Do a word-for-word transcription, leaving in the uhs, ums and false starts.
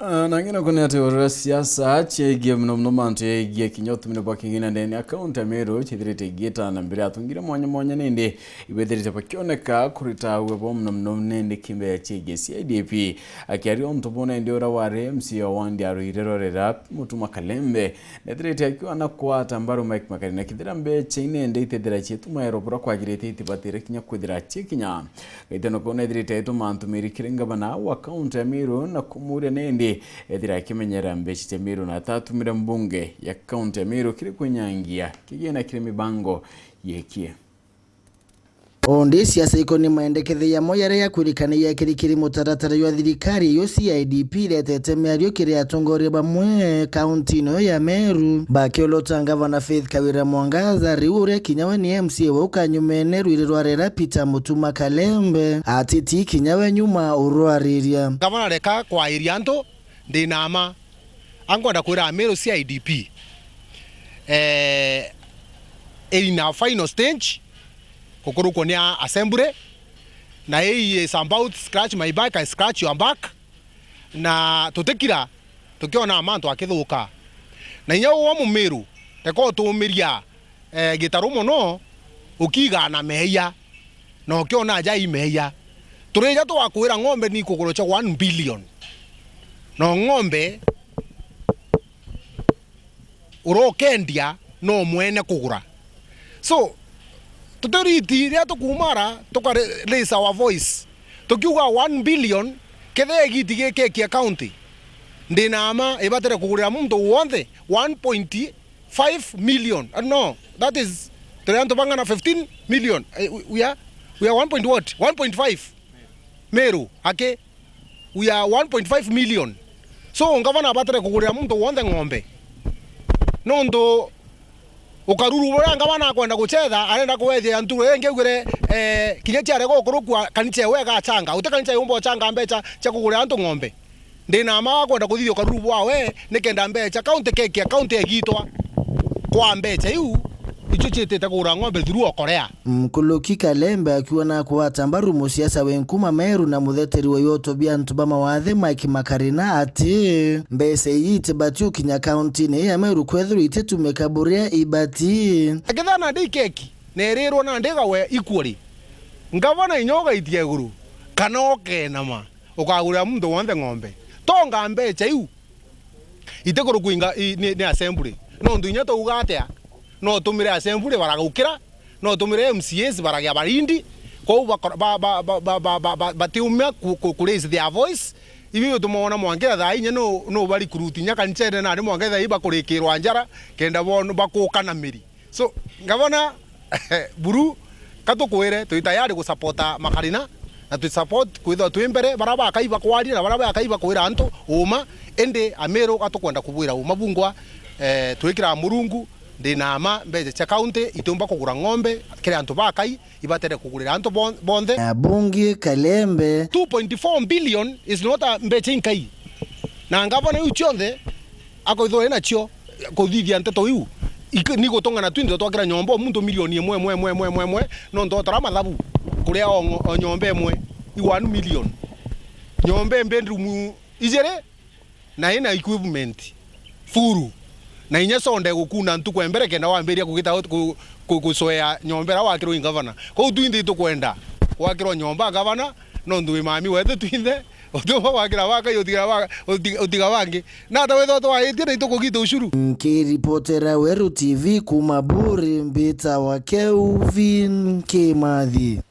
Ah, na ngina kune ati urira siasa ciegie muno muno mantu yegie kinya utumire bwa king'ina ndene ya kaunti ya Meru cithirite igita na mbere atungire mwanya mwanya nindi ibethirite bakioneka kurita uwe bo muno muno nindi kimbe ciegie C I D P. Akiaria untu buna indi ura wari M C A wa wandi ya Ruire Rorera Mutuma Kalembe nethirite akiwa na kwata mbaru Mike Makarina kithira mbecha inende itethira cietuma ero bura kwagirite itibatire kinya kwithira ciekinya. Gaitano kau nethirite aituma ntumiri kiri ngavana wa kaunti ya Meru na kumuria nindi ethira akimenyera mbecha cia Meru na atatumire mbunge ya kaunti ya Meru kiri kwinyangia kigina kiri mibango yekie. Ondi siasa iko ni maendeketho yamo yaria yakwirikana yakirikiri mutaratara jwa thirikari yo C I D P iretete miario kiri atongoria bamwe kaunti ino ya Meru bakiolota ngavana Faith Kawira Mwangaza riu uria kinya we ni M C A wa ukanyumene Ruire Rorera Peter Mutuma Kalembe atiti kinya we nyuma urwariria. Gavana, reka kwairia antu, ndi na ma. Ankwenda kwira Amiru C I D P, eh, iri na final stage, kukurukwo ni a assembly, na hii is about scratch my back, I scratch your back, na tutikira tukiona mantu akithuka. Na inya uwe Mumiru, reka utumiria, eh, gitaru mono, ukiigaa na meeyia, na ukiona aja i meeyia. Turija twakwira ng'ombe ni kugurwa cia one billion. Na ng'ombe urokendia no mwene kugura. So, tutiriti riria tukumara, tuka raise our voice. Tukiuga one billion, kethira giti gikekia county, ndi na ma ibatire kugurira muntu wonthe one point five million. Uh, no, that is, turi antu bang'ana? Fifteen million. Eh, we, we are, we are one point what? One point five. Meru, aki, we are one point five million. So, ngavana abatire kugurira muntu wonthe ng'ombe. Nontu ukaruru buria ngavana akwenda gucetha, arenda kuwethia ntu ingi augire, eh, kinya ciarega gukurukua, kanisa ewe igachanga. Uti kanisa yumba uchanga mbecha cia kugurira antu ng'ombe. Ndi na ma akwenda kuthithia ukaruru bwawe, nikenda mbecha, county kekia, county egitwa kwa mbecha iu, icio ciitite kugura ng'ombe through okorea. Mkuluki Kalembe akiuga na kugwata mbaru musiasa wi nkuma Meru na mutheteri wa ioto bia antu ba mawathe Mike Makarina ati mbeca ii itibati ukinya kauntini ya Meru kwethirwa ititumika buria ibati. Akethira nandi ikeki na irirwa nandi igawe equally, ngavana inya ugaitia iguru kana ukenama, ukagurira muntu wonthe ng'ombe. Tonga mbecha iu itikurukua inga-, i-, ni, ni assembly. Nontu inya twauga atia, no utumire assembly baragaukira, no utumire M C As baragia barindi, kwou bakora-, ba, ba, batiumia ku, ku, ku raise their voice. Ibi tumoona mwangira thaa inya no, no ba recruit inya kanisene nari mwangira thaa ii bakurikirwa njara, kenda bono bakuka na miri. So, ngavana, buru, ka tukwire, twi tayari gusapota Makarina, na twi support kwithirwa twi mbere, baria bakai bakwaria na baria bakai bakwira antu uma, indi Amiru ka tukwenda kubwira uma bungwa, eh, twikira Murungu, ndi na ma, mbecha cia county itiumba kugura ng'ombe kiri antu bakai, ibatere kugurira antu bon-, bonthe. Na bungi Kalembe. Two point four billion is not a mbecha inkai. Na ngavana iu cionthe, akoithwa ena cio kuthithia nteto iu, ik-, ni gutung'ana twinthe twakira nyomba o muntu milioni imwe, imwe, imwe, imwe, imwe, imwe, nontu otara mathabu, kuria o ngo-, o nyomba imwe i one million. Nyomba i bedroom ijiri, na ina equipment full. Na inya sonde gukuna ntuku ya mbere kenda wambiria kugita ku-, ku-, gucoea nyomba iria wakirwa i ngavana. Kwou twinthe itukwenda gwakirwa nyomba ngavana, nontu wi mami wetu twinthe, utiumba gwakira bakai utiga ba-, uti-, utiga bangi. Na ata wethirwa twaitie na itukugita ushuru. Nkiripotera Weru T V kuma Buri, mbitawa Kelvin Kimathi.